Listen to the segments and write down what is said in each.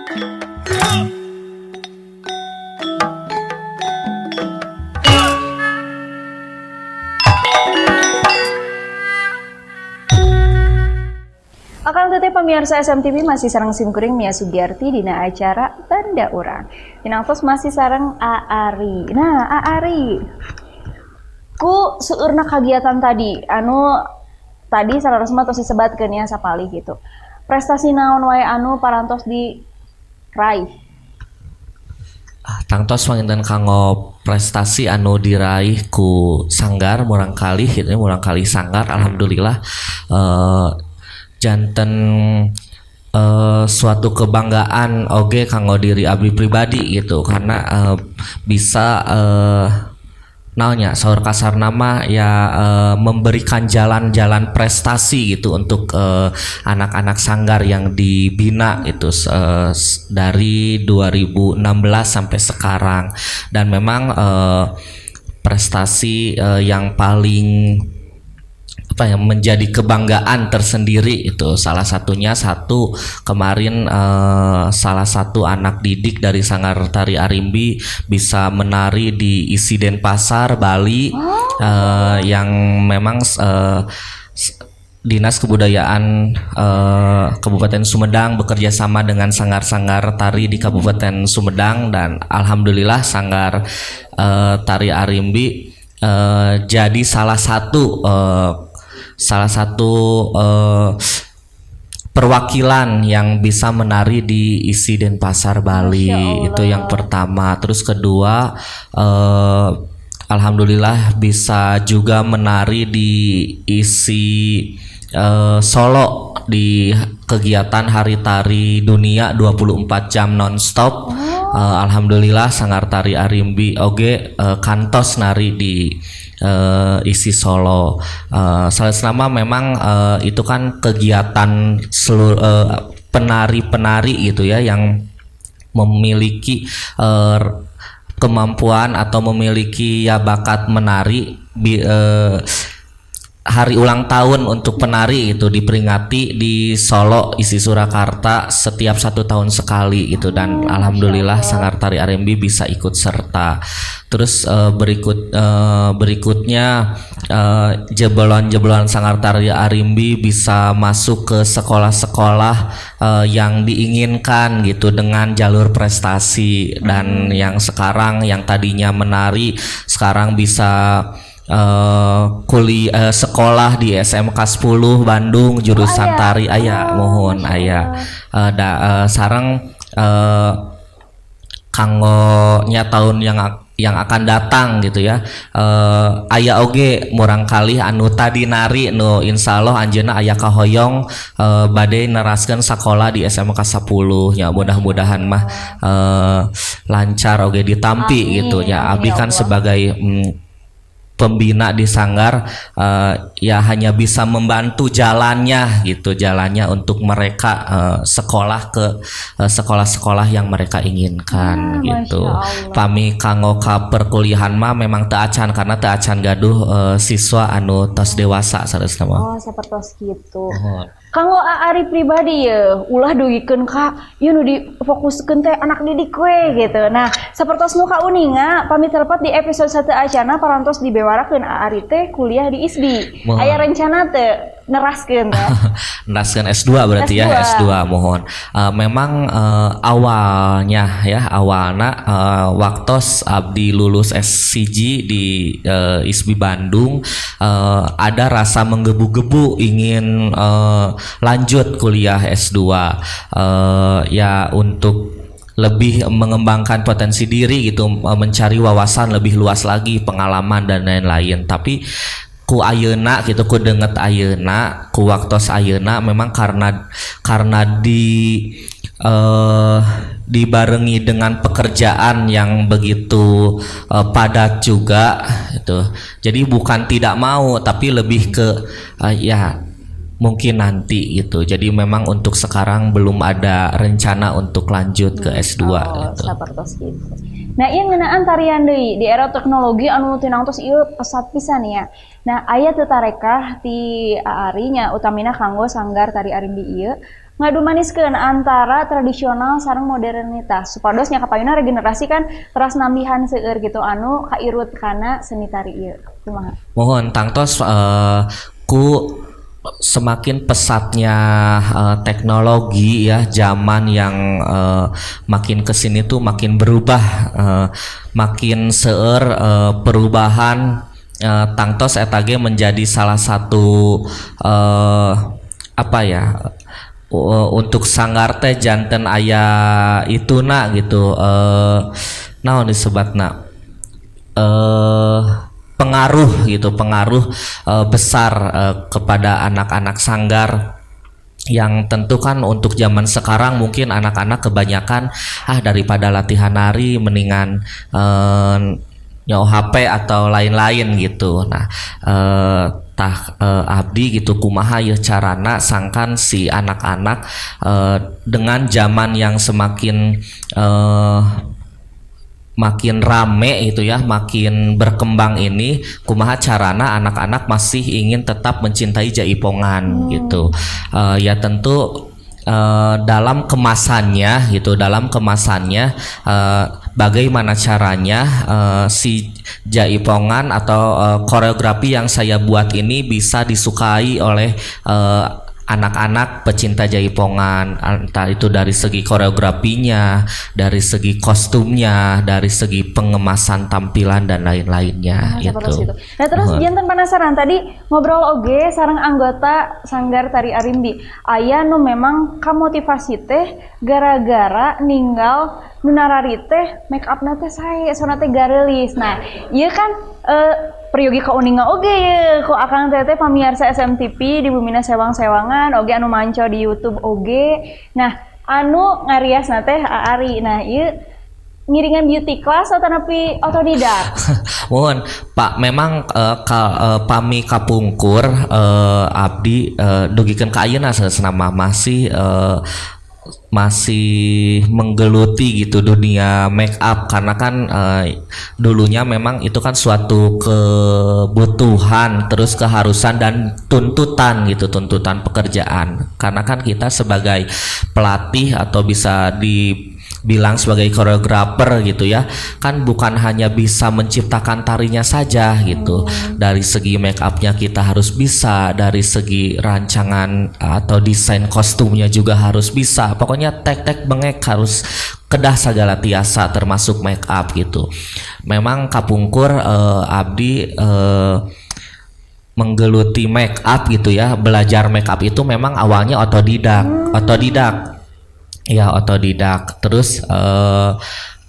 Akang teteh pemirsa SMTV, masih sareng simkuring Mia Sugiarti dina acara Tanda Urang. Tinangtos masih sareng Aari. Nah, Aari. Ku seueurna kagiatan tadi anu tadi saleresna tos disebatkeun ya sapalih gitu. Prestasi naon wae anu parantos diraih? Ah, tangtos panginten kanggo prestasi anu diraih ku sanggar murangkalih gitu ya, murangkalih sanggar alhamdulillah janten suatu kebanggaan oge kanggo diri abdi pribadi gitu, karena bisa naonnya, saur kasarna mah ya, memberikan jalan-jalan prestasi gitu untuk anak-anak sanggar yang dibina itu dari 2016 sampai sekarang. Dan memang prestasi yang paling apa ya, menjadi kebanggaan tersendiri itu salah satunya satu kemarin salah satu anak didik dari Sanggar Tari Arimbi bisa menari di ISI Denpasar, Bali, yang memang Dinas Kebudayaan Kabupaten Sumedang bekerja sama dengan sanggar-sanggar tari di Kabupaten Sumedang, dan alhamdulillah Sanggar Tari Arimbi jadi salah satu perwakilan yang bisa menari di ISI Denpasar, Bali. Itu yang pertama. Terus kedua, alhamdulillah bisa juga menari di ISI Solo di kegiatan Hari Tari Dunia 24 jam nonstop. Alhamdulillah Sanggar Tari Arimbi oge kantos nari di ISI Solo. Selama memang itu kan kegiatan seluruh penari-penari gitu ya yang memiliki kemampuan atau memiliki ya bakat menari, hari ulang tahun untuk penari itu diperingati di Solo ISI Surakarta setiap 1 tahun sekali gitu, dan alhamdulillah Sanggar Tari Arimbi bisa ikut serta. Terus berikutnya jebolan-jebolan Sanggar Tari Arimbi bisa masuk ke sekolah-sekolah yang diinginkan gitu dengan jalur prestasi, dan yang sekarang yang tadinya menari sekarang bisa kuliah, sekolah di SMK 10 Bandung jurusan Oh, aya. tari aya. Oh, Mohon Masya aya. Allah. Da sareng kanggo nya tahun yang akan datang gitu ya, aya oge murangkalih anu tadi nari nu insyaallah anjeunna aya kahoyong bade neraskeun sakola di SMK 10 nya, mudah-mudahan mah lancar oge ditampi Amin, gitu ya. Amin Abdi ya kan Allah. Sebagai pembina di sanggar ya hanya bisa membantu jalannya gitu, jalannya untuk mereka sekolah ke sekolah-sekolah yang mereka inginkan gitu. Masya Allah. Pami kanggo ka perkuliahan mah memang teu acan, karena teu acan gaduh siswa anu tos dewasa sanesna mah. Oh, sapertos gitu. Muhun. Kanggo Aari pribadi ya, ulah dugikeun ka ieu nu difokuskeun teh anak didik we gitu. Nah, sapertos nu kauninga pami telepat di episode 1 acana parantos dibewarakeun Aari teh kuliah di ISBI. Muhun. Aya rencana teu neraskeun teh? Neraskeun S2 berarti ya, S2. S2, mohon. Memang awalnya ya, awalna waktos abdi lulus SCG di ISBI Bandung, ada rasa menggebu-gebu ingin lanjut kuliah S2 ya, untuk lebih mengembangkan potensi diri gitu, mencari wawasan lebih luas lagi, pengalaman dan lain-lain. Tapi ku ayeuna gitu, ku denget ayeuna, ku waktos ayeuna, memang karena dibarengi dengan pekerjaan yang begitu padat juga itu. Jadi bukan tidak mau, tapi lebih ke ya mungkin nanti gitu. Jadi memang untuk sekarang belum ada rencana untuk lanjut ke S2 Oh, gitu. Sapertos gitu. Nah, ieu ngeunaan tarian deui di era teknologi anu tinangtos ieu pesat pisan ya. Nah, aya teu tarekah ti Aari nya, utamina kanggo Sanggar Tari Arimbi ieu Ngadumaniskeun antara tradisional sareng modernitas supados nya kapayuna regenerasi kan teras nambihan seueur gitu anu kairut kana seni tari ieu, kumaha? Muhun, tangtos ku semakin pesatnya teknologi ya, zaman yang makin kesini tuh makin berubah, makin seueur perubahan, tangtos eta ge menjadi salah satu apa ya, untuk sanggar teh janten aya ituna gitu, naon disebatna, pengaruh gitu, pengaruh besar kepada anak-anak sanggar yang tentu kan untuk zaman sekarang mungkin anak-anak kebanyakan, ah, daripada latihan nari mendingan nyo HP atau lain-lain gitu. Nah, tah abdi gitu kumaha ya carana sangkan si anak-anak dengan zaman yang semakin makin rame itu ya, makin berkembang ini, kumaha carana anak-anak masih ingin tetap mencintai jaipongan gitu. Ya tentu dalam kemasannya gitu, dalam kemasannya bagaimana caranya si jaipongan atau koreografi yang saya buat ini bisa disukai oleh anak-anak pecinta jaipongan, entah itu dari segi koreografinya, dari segi kostumnya, dari segi pengemasan tampilan dan lain-lainnya. Nah, gitu. Itu. Nah, terus janten penasaran, tadi ngobrol oge sareng anggota Sanggar Tari Arimbi. Aya nu memang kamotivasi teh gara-gara ninggal nu narari teh make upna teh sae, sona teh gareulis. Nah, ieu kan peryogi kauninga oge ye ku akang teteh pamiarsa SMTV di bumina sewang-sewangan oge anu manco di YouTube oge. Nah, anu ngarias teh Ari. Nah, ieu ngiringan beauty class atau napi otodidak? Muhun, Pak, memang pami kapungkur abdi dugikeun ka ayeuna mah masih masih menggeluti gitu dunia make up karena kan dulunya memang itu kan suatu kebutuhan, terus keharusan dan tuntutan gitu, tuntutan pekerjaan, karena kan kita sebagai pelatih atau bisa dibilang sebagai koreografer gitu ya kan bukan hanya bisa menciptakan tarinya saja gitu, dari segi make upnya kita harus bisa, dari segi rancangan atau desain kostumnya juga harus bisa, pokoknya tek-tek bengek harus kedah segala tiasa termasuk make up gitu. Memang kapungkur abdi menggeluti make up gitu ya, belajar make up itu memang awalnya otodidak, otodidak ya, otodidak. Terus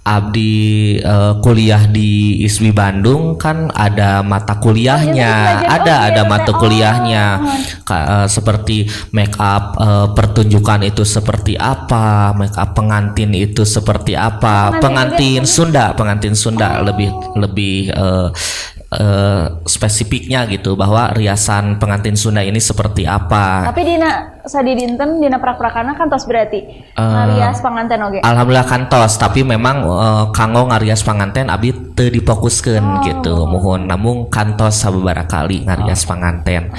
abdi kuliah di ISBI Bandung kan ada mata kuliahnya, Oh, jadi ada belajar ada oge, mata teh. Kuliahnya. Oh. Seperti make up pertunjukan itu seperti apa, make up pengantin itu seperti apa, Pengantin pengantin juga. Sunda, pengantin Sunda lebih lebih spesifiknya gitu, bahwa riasan pengantin Sunda ini seperti apa. Tapi dina sadidinten dina prak-prakana kantos berarti ngarias panganten oge? Alhamdulillah kantos, tapi memang kanggo ngarias panganten abdi teu difokuskeun gitu. Muhun, namung kantos sababaraha kali ngarias panganten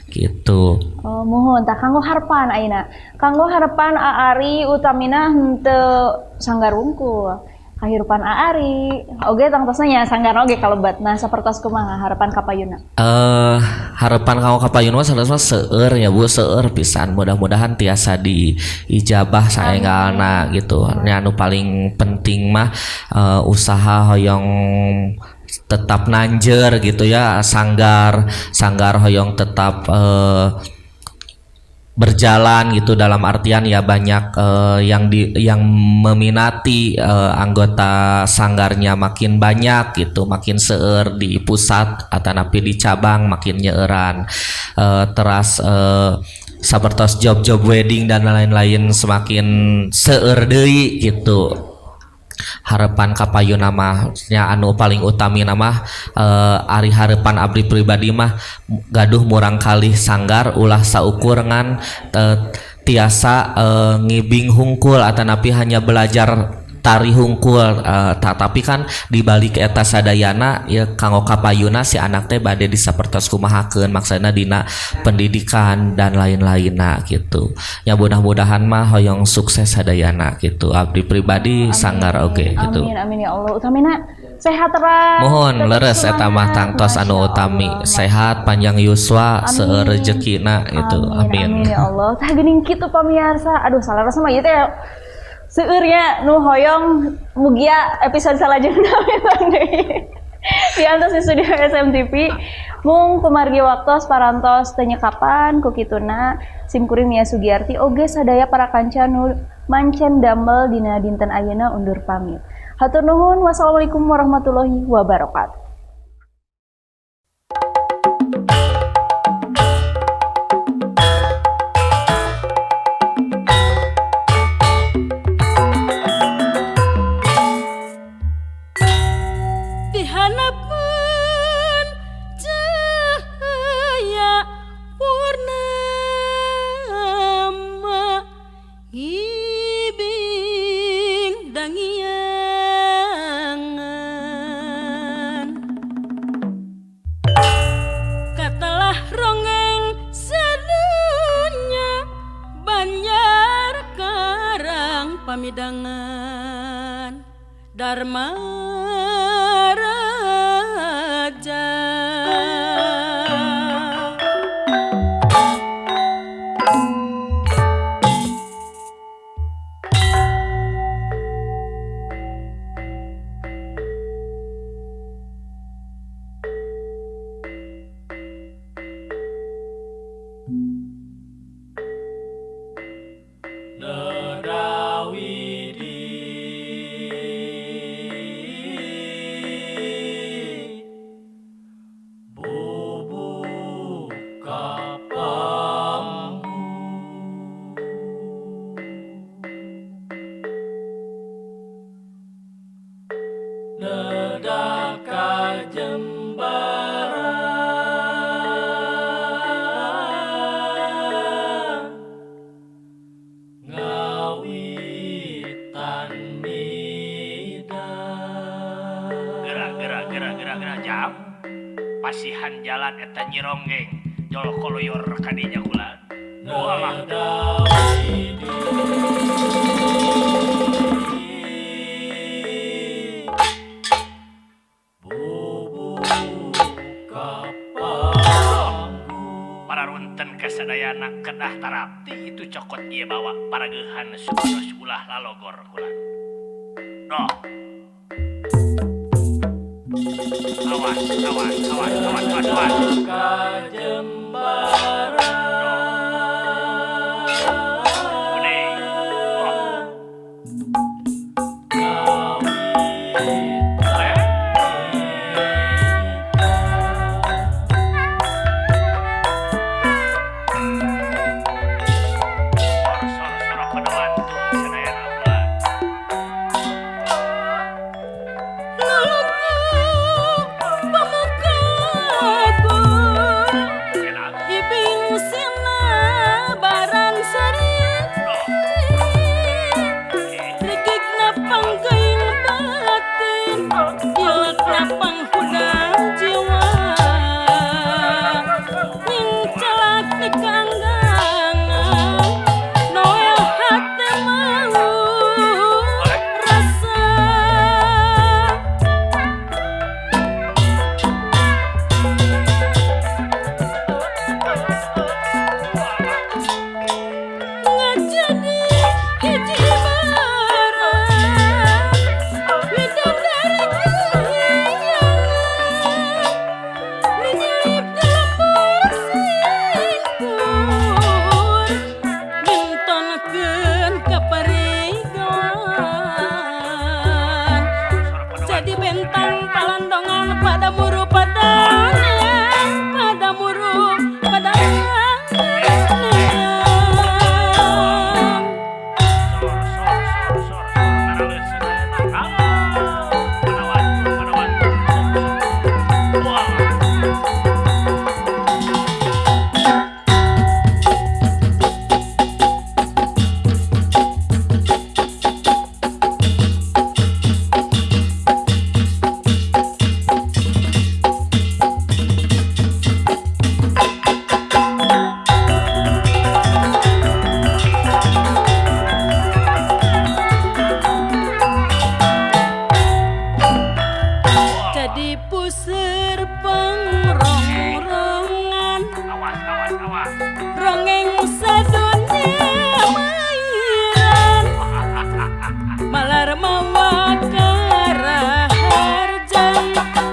gitu. Oh, muhun. Tah, kanggo harapan ayeuna. Kanggo harapan Aari utamina henteu sanggar wungkul. Kahirupan Aari oge tangtosna nya sanggar oge kalebet. Nah, sapertos kumaha harapan kapayuna? Harapan kanggo kapayun mah sanesna seueur ya, Bu, seueur pisan. Mudah-mudahan tiasa diijabah saenggalna gitu. Nya anu paling penting mah usaha hoyong tetap nanjer gitu ya, sanggar sanggar hoyong tetap berjalan gitu, dalam artian ya banyak yang meminati, anggota sanggarnya makin banyak gitu, makin seueur di pusat atanapi di cabang makin nyeueuran, teras sapertos job-job wedding dan lain-lain semakin seueur deui gitu. Harapan kapayuna mah nya anu paling utami mah ari harapan abdi pribadi mah gaduh murangkalih sanggar ulah saukur ngan tiasa ngibing hungkul atanapi hanya belajar. Tari hungkul, tapi kan di balik eta sadayana ya kanggo kapayuna si anak teh bade disapertos kumahakeun, maksudna dina pendidikan dan lain-lainna gitu ya. Mudah-mudahan mah hoyong sukses sadayana gitu, abdi pribadi. Amin. Sanggar oge gitu. Amin, amin ya Allah. Utamina sehat terus. Mohon, leres, eta mah tangtos anu utami, sehat, panjang yuswa, seueur rezekina gitu. Amin. Amin ya Allah. Tah, geuning kitu pamirsa. Aduh, salah rasa mah ieu teh seueur nya nu hoyong, mugia episode salajengna deui. Diantos di studio SMTV. Mung kumargi waktos parantos teu nyekapan, ku kituna simkuring Mia Sugiarti oge sadaya para kanca nu mancen damel dina dinten ayeuna undur pamit. Hatur nuhun, wassalamualaikum warahmatullahi wabarakatuh. Di hanapan cahaya purnama ngibing dangiangan, katalah ronggeng sadunya Banjar Karang pamidangan Dharma Raja. Nedaka Jembara ngawitan mida. Gerak gerak gerak gerak gerak jam pasihan jalan eta Nyi Ronggeng jol koloyor kadinya kula. Oh alah. Nedawidi bubuka panggung. Pararunten kasadayana, kedah tarapti itu cokot ieu bawa paragehan supados ulah lalogor kula. Doh. Awas, awas, awas, awas, awas, awas. Nedaka Jembara Kuning. Oh. ngawitan mida. Sor sor sorok padawantung sadayana kula. Luluku pamukaku Enak. ibing sinabaran sari. Doh. Rigigna panggaing batin, ilekna panghudang jiwa, Ningcelak di kanggangan, noel hate mawa. Malar mawa karaharjan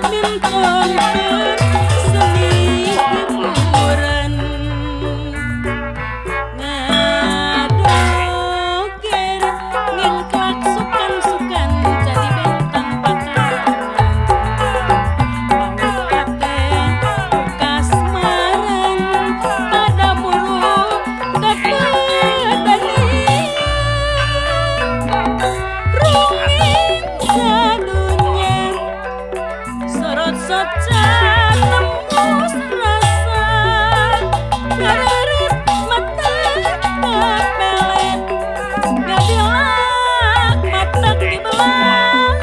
minton keur seni hiburan ngadoger ngingklak sukan-sukan jadi bentang pakarangan pamit kate kasmaran pada muru kapedanian rungin sadunya sorot soca tembus rasa ngararit mata kapelet ngabilak mata dibelah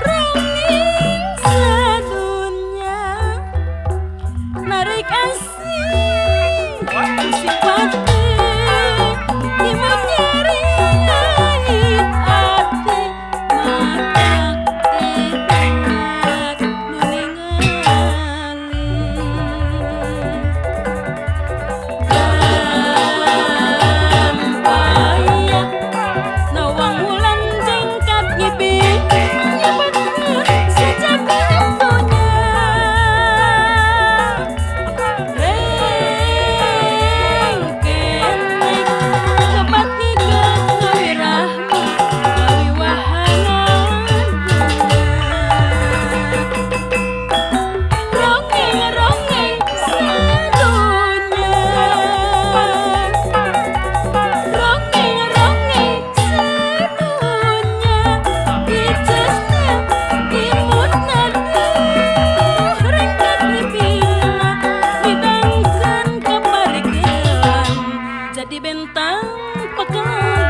rungin sadunya narik asih simpati imut nyeri ngait ati matak tepat nu ningali Rampayak nawang wulan jengkat ngibi nyebutkeun sajagat dunya Rengkenek kebat ngiget ngawirahmu ngawiwahana Rongeng-rongeng sadunya Rongeng-rongeng sadunya Icesna imutna duh rengket ngipina Midangkeun kaparikelan jadi bentang pakarangan.